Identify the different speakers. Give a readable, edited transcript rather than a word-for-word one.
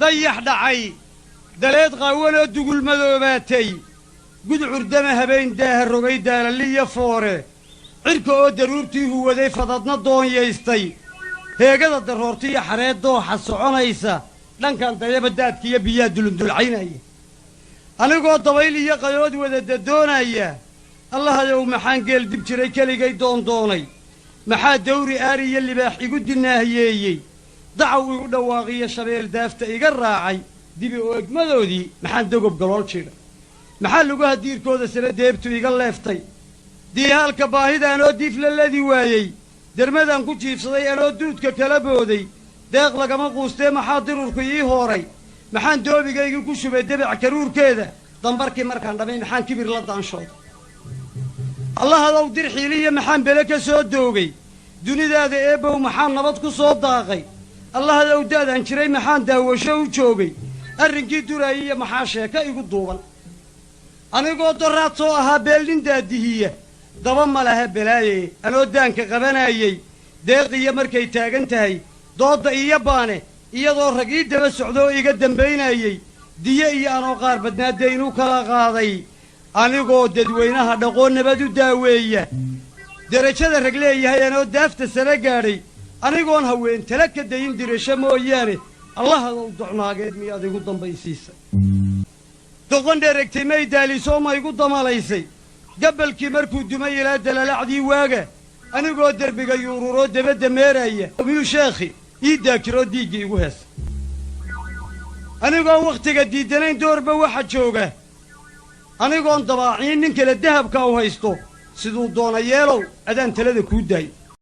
Speaker 1: Dayax dhacay, daleed qaawanoo dugul madoobaatay, gudcur dama habeen daaha rogay, daalaliya foore, cirka oo daruurtii huwaday, fadadna doonyaystay, heegada daroortiiyo xareed dooxa soconaysa, dhankan dayaba daadkiiyo biyaha dulundulcaynaya, anigoo dabayl iyo qayood wada dadoonaya, Allahayow, maxaan geel dib jiray keligay doondoonay? Maxaa dawri aari iyo libaax igu dinaahiyeeyey? Dacaw igu dhawaaqiyo shabeel daafta iga raacay, dibi oo egmadoodii maxaan dogob galool jidha? Maxaa lugaha diirkooda sare deebtu iga leeftay? Diihaalka baahida anoo diif la ladi waayey, dermadaan ku jiifsaday anoo duudka kala booday, deeq lagama quustee maxaa dirurku ii hooray? Maxaan doobigaygii ku shubay debac karuurkeeda? Dambarkii markaan dhamay maxaan kibir la daanshooday? Allahadow, dir xiiliya maxaan bele ka soo doogay? Dunidaada eebbow maxaan nabad ku soo daaqay? Allahadow, da'daan jiray maxaan daawasho u joogay? Arrinkii duraayiya maxaa sheeko igu duuban? Anigoo doraad soo ahaa beelnin daadihiya, daba ma laha balaaye, anoo daanka qabanayey, deeqiya markay taagan tahay doodda iyo baane, iyadoo rag ii daba socdo oo iga dambaynayey, diye iyo anoo qaar badnaa dayn u kala qaaday, anigoo dadweynaha dhaqoo nabad u daaweeya, derajada rag leeyahay anoo daafta sare gaadhay, anigoon haween tala ka dayin dirasho mooyaane, Allahadow, docnaageed miyaad igu dambaysiisay? Doqon dheregtay may daalisoo ma igu damalaysay? Gabalkii markuu dumay ilaa dalalacdii waaga, anigoo derbiga yuururoo debadda meeraya, miyuu sheekhi ii daakiroo diiggii igu heesa? Anigoon wakhtiga diiddanayn doorba waxa jooga, anigoon dabaaciin nin kale dahabka u haysto, siduu doona yeelow, adaan talada kuu daay.